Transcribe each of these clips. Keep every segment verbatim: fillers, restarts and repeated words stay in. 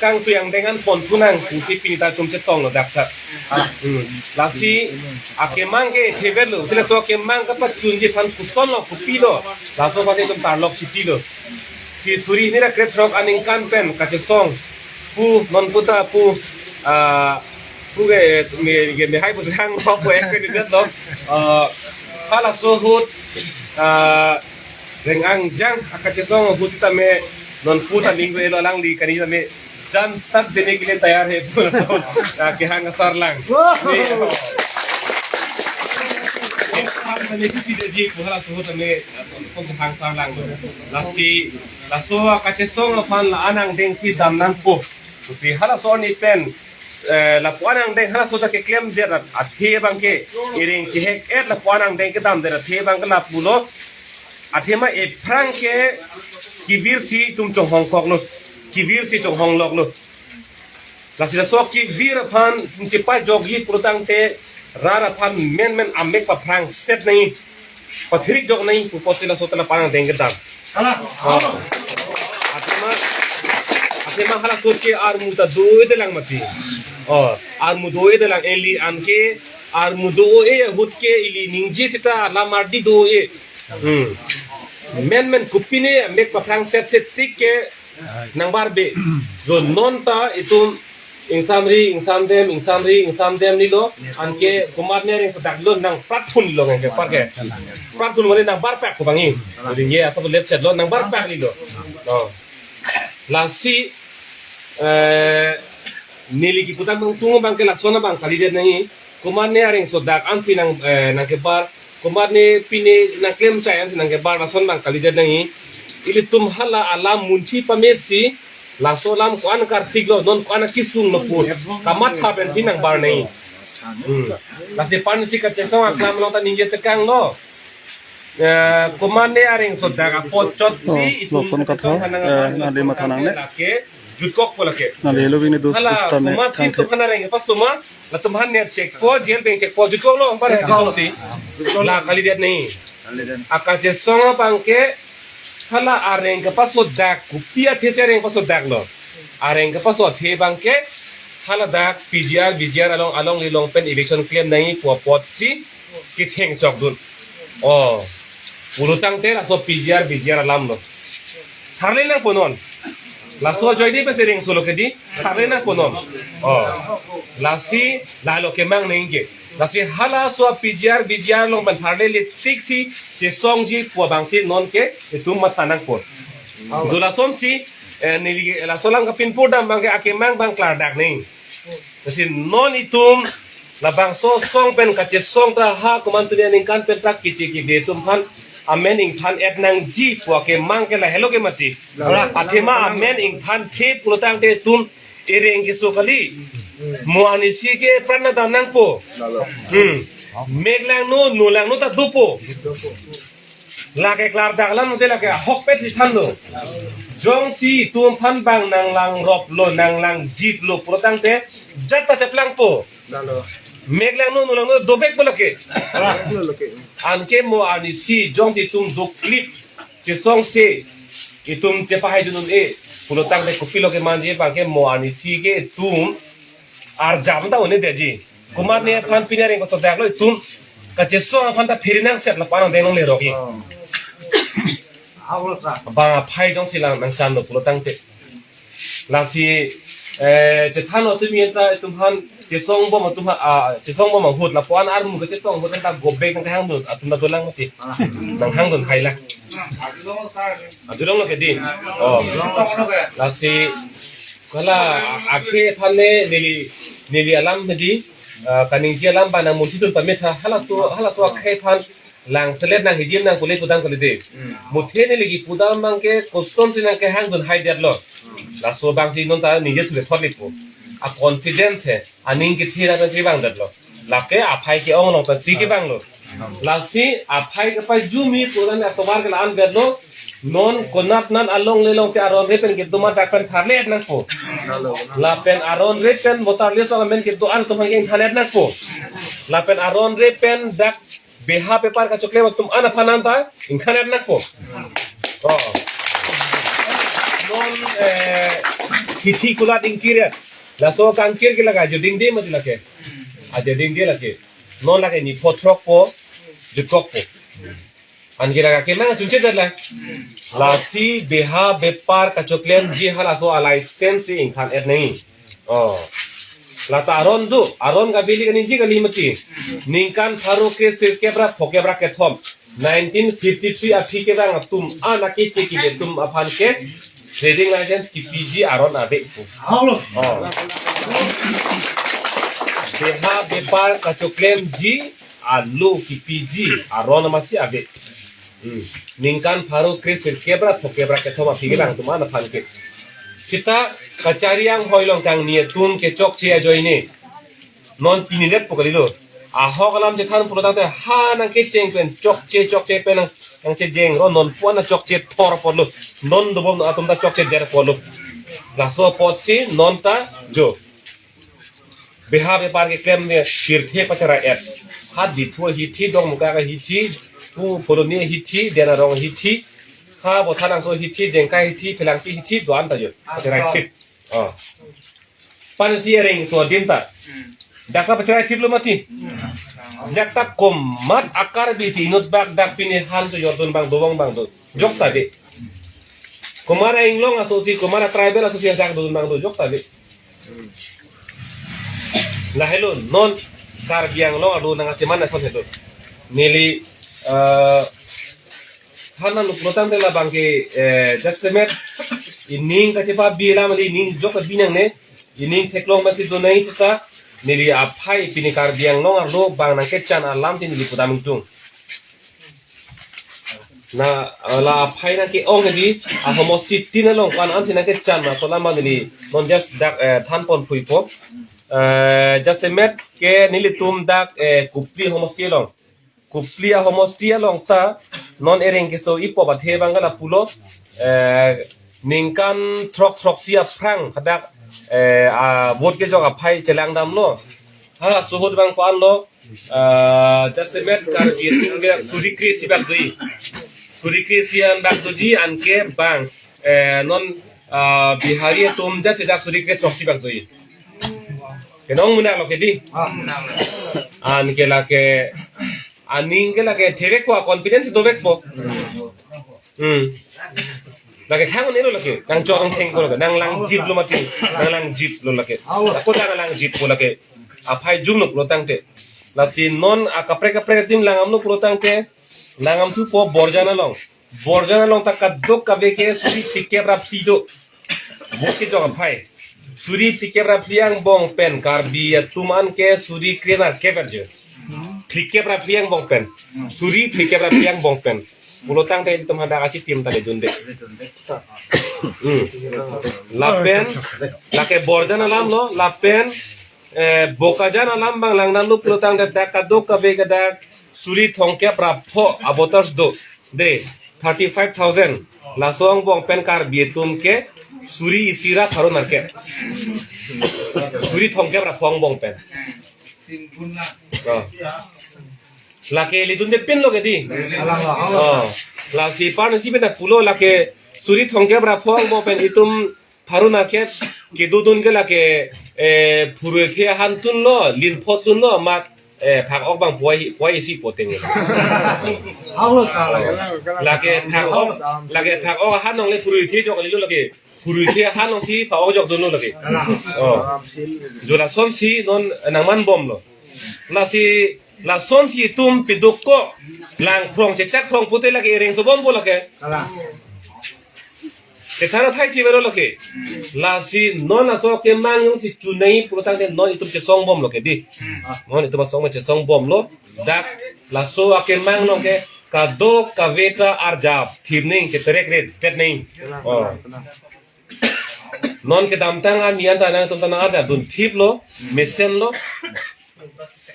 kangtui angdeng an pon thu nang pusi pini ta itum chetong lo dak tha. Hmm. Lasi akemang ke thevet lo, sila so akemang kapachunji aphan koson lo, kopi lo, laso aphan itum tarlok siti lo. Si suri hini ra krethrok aningkan pen kachesong pu, non puta pu, ah, pu ke me, ke me hai pu sang lo pu accident lo. Ah, halaso ahut, ah, Reng Angjang akachesong ahut tame non puta ning lo alangli kani tame jan tak dene ke liye tayar hai pu. Ah, kehang asar lang. Wah. Ni, oh. Kehang tame si pide ji pu halaso ahut tame kehang asar lang. Lasi, laso akachesong aphan la-an angdeng si dam nangpo. Si halaso arni pen, eh, lapu-an angdeng halaso ta keklemdet athe abang ke, ireng chehek-et lapu-an angdeng kedamdet athe abang ke lapu lo. Athema ephrang ke kevir si itum chonghong kok lo. Kevir si chonghong lok lo. Lasi laso kevir aphan chepajokji pulotangte rat aphan menmen amek paphrang set nangji, pathirik jok nangji pu apotsi laso ta lapu-an angdeng kedam. Hala. Oh. Athema, athema halaso ke armu ta do-edelang mati. Oh, armu do-edelang, eli anke armu do-e ahut ke ili ningje seta lam ardi do-e. Hmm. Menmen kopine amek paphrang set set tik ke nangbarbe. Jo non ta itum ingsamri, ingsamdem, ingsamri, ingsamdem ni lo. Anke komatne areng sodak lo nangprat phun lo nangkepar ke. Prat phun mane nangbarpak ko bang-i. Ringe asa to let set lo nangbarpak ni lo. Oh. Lasi, eh, neli kepudam abang tung abang ke lason abang kalidet nangji. Komatne areng sodak ansi nang, eh, nangkebar. Komatne pine nangklem chai ansi nangkebar lason abang kalidet nangji. Ilitum hala alam munchi pamesi, laso alam ko-an karsik lo, non ko-an kesung lo pu kamatha pensi nangbar nangji. Hmm. Lasi pan si kachesong aklam along ta ningje tekang lo. Eh, komatne areng sodak apot chot si Oh, itum lason kathang, kachetong kanang eh, aphan nali latum matha nangne. Lake jutkokpo lake. Nali helo bini dos Hala, pista me komat si tangke. Itum aphan areng kepasoma, latum aphan ner chekpo, jail beng chekpo, jutkok lo, ampar ya, Jutkok. Chesong si. Jutkok. La kalidet nangji. Kalidet. Akachesong abang ke, hala areng kepasodak, kopi athe si areng kepasodak lo. Areng kepaso athe abang ke, haladak P G R, V G R along, alongle along pen election klem nangji pu apotsi, ketheng chokdun. Oh, pulotangte laso P G R, V G R alam lo. Tharle nangpo non. Laso ajoine pensi reng solo ke di, tharle nangpo non. Oh, lasi, lalo kemang nangji ke. Lasi halaso P G R, V G R along pen tharle le tik si, chesongji pu abang si non ke, itum matha nangpo. Do lason si, eh, neli, laso alam kapinpur dam abang ke akemang abang klardak nangji. Lasi non itum labangso asong pen kachesong ta ha komantu aningkan pen ta keche kebe atum aphan amen ingthan-et nangji pu akemang ke lahelo ke mati. Lalo. Athema amen ingthanthe pulotangte itum ireng keso kali. Mo arnisi ke pran ta dam nangpo. Lalo. Hmm. Mek langno, no langno ta dopo. Lake klardak alam te lake ahokpet si thanlo. Jongsi itum aphan abang nanglangrop lo, nanglangjip lo pulotangte jat ta cheplangpo. Lalo. Mek langno, no langno dovekpo lake. Lalo lake. Anke mo arnisi jongsi itum doklik chesongse itum chepahaidun un-e pulotangte kopilo kemanji abang ke mo arnisi ke itum arjam ta un-edetji. Komatne aphan pini areng pasodak lo itum kachesong aphan ta phiri nangset lapu-an angdeng longlerok-i. Oh. Abang aphai jongsi lang nangchan lo pulotangte. Lasi, eh, chethan lo tumi anta itum aphan chesong bom atum aphan, ah, chesong bom ahut lapu-an armu kachetong ahut anta gobek nangkehangdun atum ta dolang mati. Ah. Nanghangdun hai la. Ajulong lo ke di. Oh. Lasi hala akhei aphan le neli, neli alam hedi, ah, kaningje alam ba nangmunthidun pame tha, halaso, halaso akhei aphan lang selet nang hijim nang pule pudam kali de. Hmm. Muthe neli kepudam abang ke kosonsi nangkehangdun haidetlo. Hmm. Laso abang si non ta ningje sule thot lipo. A confidence he, aning kethe ra pensi vangdetlo. Lake aphai ke-ong along pensi kevanglo. Lasi aphai kepajumi puran atovar ke la-an vetlo. Non konat nan alongle alongsi aron re pen kedo ma dak pen tharle-et nangpo. Lapen aron re pen voter list along amen kedo-an atum aphan ke ingthan-et nangpo. Lapen aron re pen dak beha paper kachoklem atum an aphan anta ingthan-et nangpo. Oh. Non, eh, Hithi kulat ingkir ya. Laso kangkir ke lake ajo dingde mati lake. Ajo dingde lake. Non lake ni photrok po, jutkok po. Anke lake kemang chunche dat la. Lasi beha bepar kachoklemji halaso a license si ingthan et nai. Oh. Lata aron do, aron ka bili kaningje kali mati. Ningkan pharo kre sirkep ra phokep ra kethom. Nineteen fifty-three aphi kevang atum, ana keche kibe atum aphan ke trading license kipiji aron ave pu. Oh. Beha bepar kachoklemji a-law kipiji aron amatsi ave. Hmm. Ningkan pharo kre sirkep ra phokep ra kethom aphi kevang atum ana aphan ke. Sita kachari anghoi along kangni atum ke chokche ajoine. Non pini det pu kalilo. Ahok alam chethan pulo tangte ha nangkecheng pen chokche chokche pen nang, nangchejeng ro non puan na chokche thor apotlo. Non dobom atum ta chokche der apotlo. Laso apotsi non ta jo. Beha bepar keklem ne pirthe pachara et. Ha Diphu hithi, Dongmuka hithi, pu Phuloni hithi, Dena Rong hithi, ha Bothanangso hithi, Jengkai hithi, Phelangpi hithi, do-an ta jo. Pachara thip. Oh. Pan si ereng so dim ta. Dak ta pachara thiplo mati. Dak ta komat a-Karbi si inut bak dak pini han to jordon bang dobong bang do. Jok ta de. Komat a-Inglong asosi, komat a-tribal asosi ajak do bang do. Jok ta de. Lahelo non Karbi Anglong ado nang acheman ason helo. Neli, eh, than nang pulo tangte labang ke, eh, jasemet ining kachepabi alam neli ining jok abi nangne, ining theklong masi do nai seta, neli aphai pini Karbi Anglong arlo bang nangkechan alam tin neli pudam ingtung. Na, eh, la aphai nangke-ong di, ahomosti tin along kan ansi nangkechan na so lama neli non just dak, eh, than pon phui po. Eh, jasemet ke nelitum dak, eh, Kopili homosti along. Kopili ahomosti along ta non ereng keso ipo bathe bang kala pulo, eh, ningkan throk throksi aphrang hadak, eh, a-vote kejok aphai chelang damlo. Halaso ahut bang ko-anlo, ah, jasemet Karbi atum ke suri kre-isi bak doji. Suri kre-isi an bak doji anke bang, eh, non, ah, Bihari atum jat sejak suri kre throksi bak doji. Kenong munak lo ke di. Anke lake, aning ke lake thevek po, confidence dovek po. Hmm. Lake khang un-elo lake, nang chorong thengpo lake, nang langjiplo mati, nang langjiplo lake. Ako nang langjippo lake. Aphai jumlo pulo tangte. Lasi non akaprek kaprek adim langdamlo pulo tangte, langdam thupo Borjan along. Borjan along ta kadokave ke suri phlikep ra phli do. Vote kejok aphai. Suri phlikep ra phli angbong pen Karbi atum an ke suri kre nerkep arje. Phlikep ra phli angbong pen. Suri phlikep ra phli angbong pen. Pulo tangte itum hadak achitim ta ledunde. Hmm. Lapen, lake Borjan alam lo, lapen, eh, Bokajan alam bang langdamlo pulo tangte dak kadokave ke dak suri thomkep ra pho a-voters do. De, thirty-five thousand. Laso angbong pen Karbi atum ke suri isi ra pharo nerkep. Suri thomkep ra pho angbong pen. Oh. Lake ledunde pinlo ke di. Oh. Lasi parnasi pen ta pulo lake suri thomkep ra pho angbong pen itum pharo nerkep kedodun ke lake, eh, phurui the ahan tunlo, lin pho tunlo, mat, eh, phak-ok bang puai, puai isi poteng. Lake phak-ok, lake phak-ok ahan along le phurui the jok kalilo lake. Phurui the ahan alongsi phak-ok jok dunlo lake. Oh. Jo lasonsi non nangmanbomlo. Lasi, lasonsi itum piduk ko lang phrong chechak phrong pute lake ereng sobompo lake. Kethana thai si vero lake. Lasi non laso kemang jongsi chunai pulo tangte non itum chesongbomlo ke di. Non itum asong ma chesongbomlo. Dak laso akemang along ke kadokave ta arjap thir ning cheterek ret pet ning. Oh. Non kedamtang an nian ta nangtum ta nang arjap dun thiplo, mesenlo.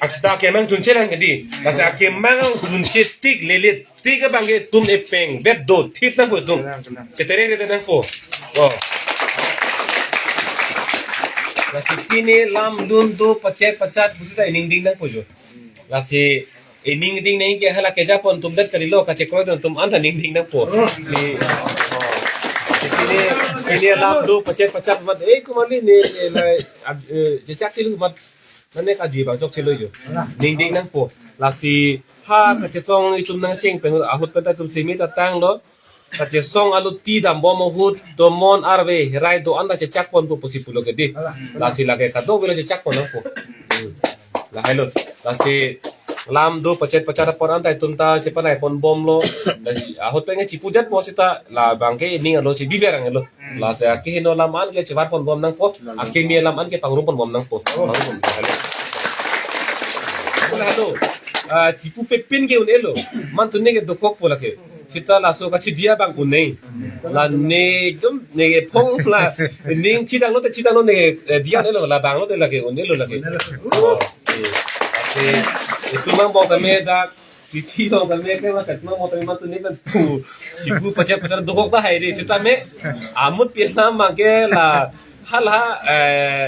Ak-, ta akemang chunche lang ke di. Lasi akemang chunche tik lelit tik abang ke itum epeng bet do thip nangpo itum. Cheterek ret nangpo. Oh. Lasi pini lamdun do pachet pachat pusi ta ining ding nangpo jo. Lasi ining ding nang ke hala kejapon atum det kalilo, kachekroi atum an ta ning ding nangpo. Si, oh. Si pini Ini alam do pachet pachet mat, eh, kumali ne, eh, lai, ad-, eh, jejak chelo mat, nane kaji bang chokchelo jo. Ningding nangpo. Lasi ha kachesong itum nangcheng pen ahut pen ta itum simi ta tanglo. Kachesong aluti dambom ahut domon arve herai do-an ta chechak ponpo pusi pulo ke dei. Lasi lake kadokave lo chechak pon nangpo. Hmm. Lahai lo. Lasi alam do pachet pachet apor an ta itum ta chepanai ponbomlo. Lasi ahut pen ke chipudetpo seta labang ke ining arlo chibiber anglo. Lasi akeheno alam an ke chevar ponbom nangpo. Akeme alam an ke pangrum ponbom nangpo. Pangrum pon. Lahai lo. Ah, chipupe pin ke un-elo. Mantune ke dokokpo lake. Seta laso kachidiya bang un-e. La ne ekdom ne ke phong la. Ning chidang lo te chidang lo ne ke, eh, diya un-elo, labang lo te lake un-elo lake. Oh, eh. Ate, itum angbong tame dak, sisi angbong tame ke ma kat angbong tame mantune kan pu. Chipu pachet pachet dokok tahai dei, seta me. Amut pi alam abang ke la, hala, eh,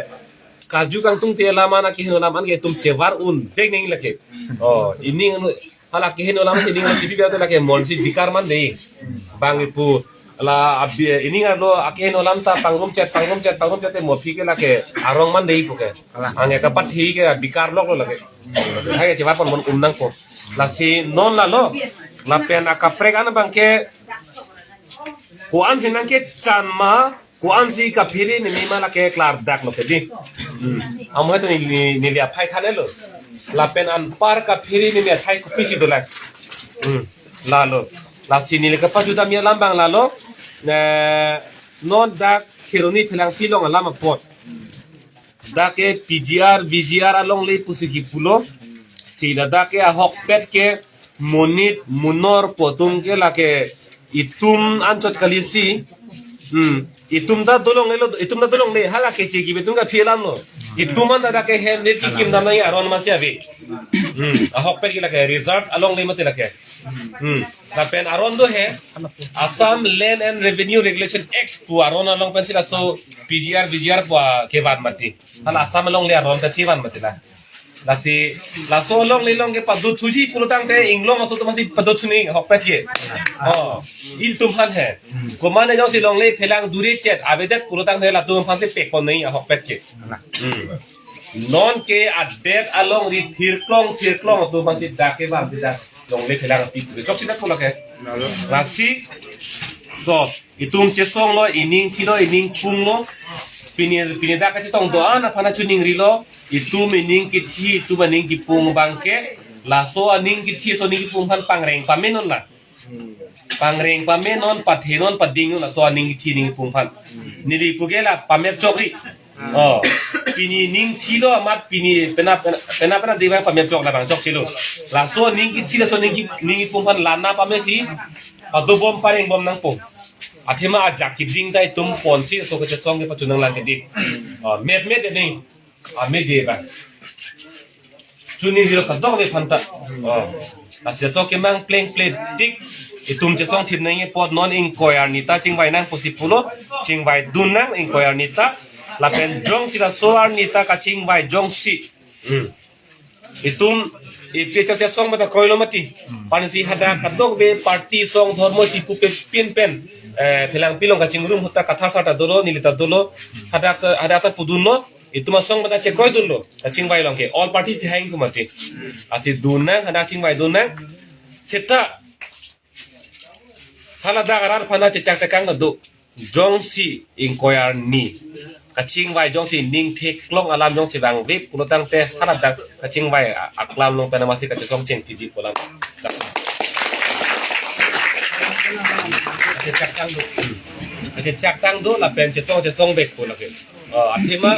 karju kangtung te alam an akeheno alam an ke itum chevar un. Jeng neng lake. Oh, ining anu, hala akeheno alam ining chibiber te lake monsi bikar man dei. Bang ipu la abi ining arlo akeheno alam ta pangrum chet, pangrum chet, pangrum chet te mo aphi ke lake arong man dei pu ke. Ange kapathi ke bikar lok lo lake. Hai ke chevar pon mon um nangpo. Lasi non lalo. Lapen akaprek an abang ke ko-ansi nangkechan ma, ko-ansi kaphere neme ma lake klardak lo ke dei. Hmm. Amo hai to neli, neli aphai than-et lo. Lapen anpar kaphere neme athai kopisi do lake. Hmm. Lalo. Lasi neli kapajudam alam abang lalo. Ne, non dak Kheroni Phelangpi along alam apot. Dak ke P G R, V G R alongle pusi kipulo. Si ladak ke ahokpet ke monit munor pu atum ke lake itum anchot kalisi. Hmm. Itum ta dolongle lo, itum ta dolongle, hala keche kibe atum kaphi alam lo. Itum an ta dak ke hem net kikim dam nangji aron masi ave. Hmm. Ahokpet ke lake reserve alongle mati lake. Hmm. Lapen aron do he, Assam Land and Revenue Regulation Act pu aron along pensi laso P G R, V G R pu kevan mati. Hala Assam alongle aron ta chevan mati la. Lasi, laso alongle along ke padot thuji pulo tangte inglong aso atum si padot thunang ahokpet ke. Oh, ilitum aphan he. Komat ne jongsi longle phelang dure chet avedet pulo tangte latum aphan si pekon nangji ahokpet ke. Hmm. Non ke adet along ri thirklong thirklong atum aphan si dak ke bang si dak longle phelang api. Chokchedet pulo ke. Lasi, to, itum chesong lo, ining thilo, ining pung lo. Pini, pini dak kachetong do-an aphan choningri lo. Itum ining kithi, itum aning kipung abang ke. Laso aning kithi, laso aning kipung aphan pangreng pamenon la. Pangreng pamenon, pathenon, padingnon, laso aning kithi aning kipung aphan. Neli pu ke la pamep chokri. Oh, pini ning thilo amat pini penap, penap, penap, penap dei bang pamep chok labang chokchelo. Laso aning kithi, laso aning ki, aning kipung aphan lana pamesi. Padobom parengbom nangpo. Athema ajak kiding ta itum ponsi laso kachesong ke pachunang lang ke dei. Oh, mep mep dei ning. Ame dei bang. Choningri lo kadokave aphan ta. Oh. Lasi laso kemang plengple tik itum chesong thip nangji apot non ingkoi arni ta chingvai nang pusi pulo, chingvai dun nang ingkoi arni ta. Lapen jongsi laso arni ta kachingvai jongsi. Hmm. Itum A P H L C asong mata kroilo mati. Pensi hadak kadokave party song dhormo chipupe pin pen. Eh, Phelangpi along kachingrum ahut ta Kathar sar ta dolo, neli ta dolo. Hadak, hadak ta pudunlo. Itum asong mata chekroi dunlo. Kachingvai along ke. All parties si hang kumati. Lasi dun nang, hadak chingvai dun nang. Seta. Hala dak arat aphan chechak tekang do. Jongsi ingkoi arni. Kachingvai jongsi ning theklong alam jongsi vangve pulo tangte hala dak kachingvai a-, aklam along pen masi kachesong cheng piji pu alam. Kachechak tang do. Kachechak tang do lapen chetong chetong vek pu lake. Oh, athema,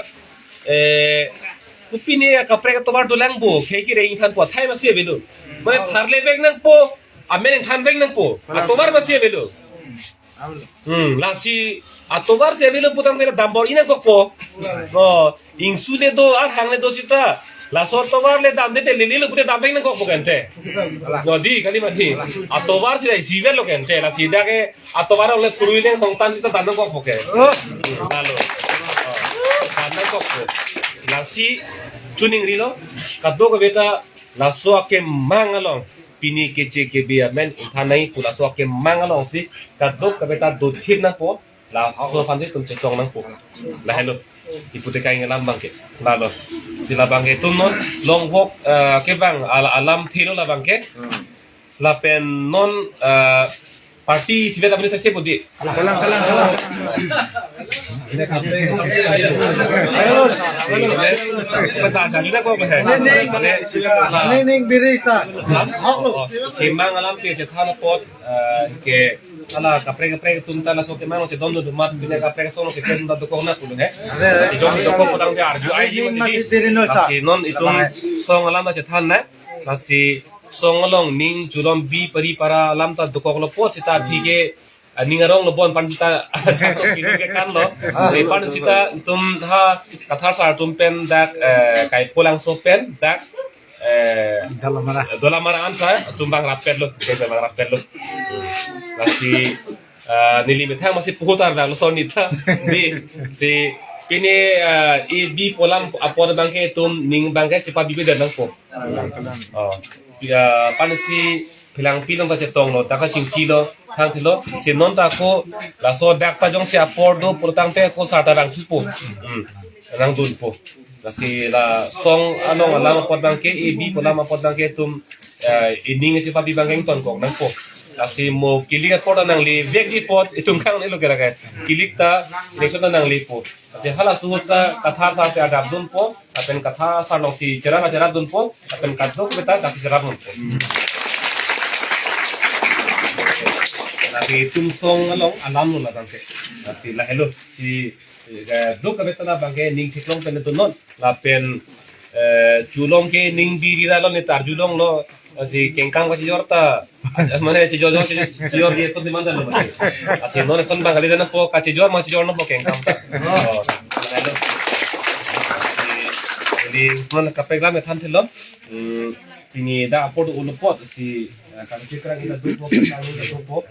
eh, kopine akaprek atovar dolang bo, khei kireng aphan pu athai masi avelo. Mane tharle vek nangpo, amen than vek nangpo, atovar masi avelo. Hmm, lasi atovar si avelo pu tangte dambor-i nangkokpo. Oh, ingsu le do, arhang le do seta. Laso atovar le damde te lele lo pute dam vek nangkokpo ke ante. Oh, dei kali mati. Atovar si la isivet lo ke ante. Lasi dak ke atovar along le kurui le hongtan seta dam nangkokpo ke. Lalo. Oh, dam nangkokpo. Lasi choningrilo. Kadokave ta laso akemang along. Pini keche kebe amen than nangji pu laso akemang alongsi kadokave ta dothip nangpo. Laso aphansi itum chesong nangpo. Lahelo. Iputekai alam abangke. Lalo. Si labangke itum non long walk, eh, kevang al-, alamthelo labangke. Lapen non, eh, party isivet abini sase bodi. Kalang, kalang, kalang. Peta aja juga kok, eh. Nening, nening, nening biri sa. Hok lo. Oh, oh. Semang alam si chethan apot, eh, ke hala kaprek kaprek atum ta laso kemang chethan do mat, pine kaprek song chethan do kong na pulo he. Chethan do kong potang dia arju ai. Nening mati biri no sa. Lasi non itum song alam ta chethan na. Lasi song along ning chulom bi pari para alam ta dokoklo apot seta aphi ke, ah, ning arong lo bon aphan seta chatok kilo ke kan lo. Si aphan seta itum ha Kathar sar atum pen dak, eh, Kaipholangso pen dak, eh, Dolamara. Dolamara anta itum bang rapet lo, itum bang rapet lo. Lasi, eh, neli methang masi putar dak lo son nita. Di si pine, eh, e bi pu alam apor abangke itum ning abangke chepabi beda nangpo. Oh, ya, aphan si Phelangpi along ta chetonglo, dak kachingkilo, thangthilo, si non ta ako, laso dak ta jongsi apor do pulotangte ako sar ta rangthupo. Hmm. Rangdunpo. Lasi la song along alam apot abangke, e bi pu alam apot abangke itum, eh, ining chepabi abangke ingtonkok nangpo. Lasi mo kilik apor ta nanglevekji apot, itum kangnelo ke lakai. Kilik ta, election ta nanglepo. Ate hala suhut ta Kathar sar si adap dunpo, lapen Kathar sar along si cherap cherap dunpo, lapen kadokave ta dak si cherap dunpo. Lasi itum song along alam lo labangke. Lasi lahelo si, eh, kadokave ta labangke ning theklong pen dunnon, lapen, eh, chulom ke ning biri ra lo ne tar chulom lo, lasi kengkam kachijor ta mane chijor jor, chijor, chijor dia itu di mana lo mane. Lasi non son bang kali dana po kachijor ma chijor no po kengkam ta. Oh. Jadi non kaprek alam thanthelo. Hmm, pini dak apor do ulo apot si, eh, kami chikra kita dupo, kami kita dupo.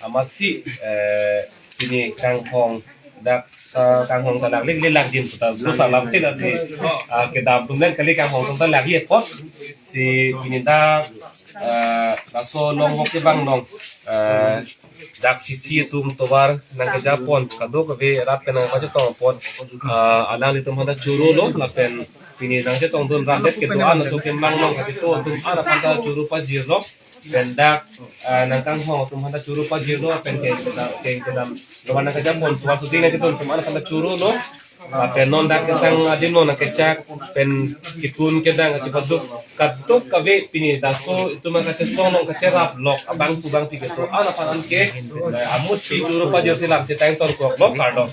Amatsi, eh, pini kanghong dak, eh, kanghong ta lak lik lik lak jin puta. Terus alam sih nasi, ah, kedam atum nen kali kanghong atum ta lagi apot. Si pini dak, eh, laso long walk kevang along, eh, dak sisi atum tovar nangkejapon, kadokave rat pen nangpachetong apot, eh, alanglitum aphanta chorolo, lapen pini nangchetongdun rat det kedo-an atum kemang along kachetong atum an aphanta choro pajirlo. Pen dak, eh, nangkanghong atum aphanta choro pajirlo, pen ke kedam, ke kedam, tovar nangkejapon, tovar shooting nangkedo atum an aphanta chorolo. Lapen non dak kesang adim non nangkechak pen ketun kedang kachepaduk kadokave pini laso itum kachesong along kacherap lok abang pu abang ti keso an aphan ke, eh, amutsi choro pajirsi lam chetongtonkoklo kardom.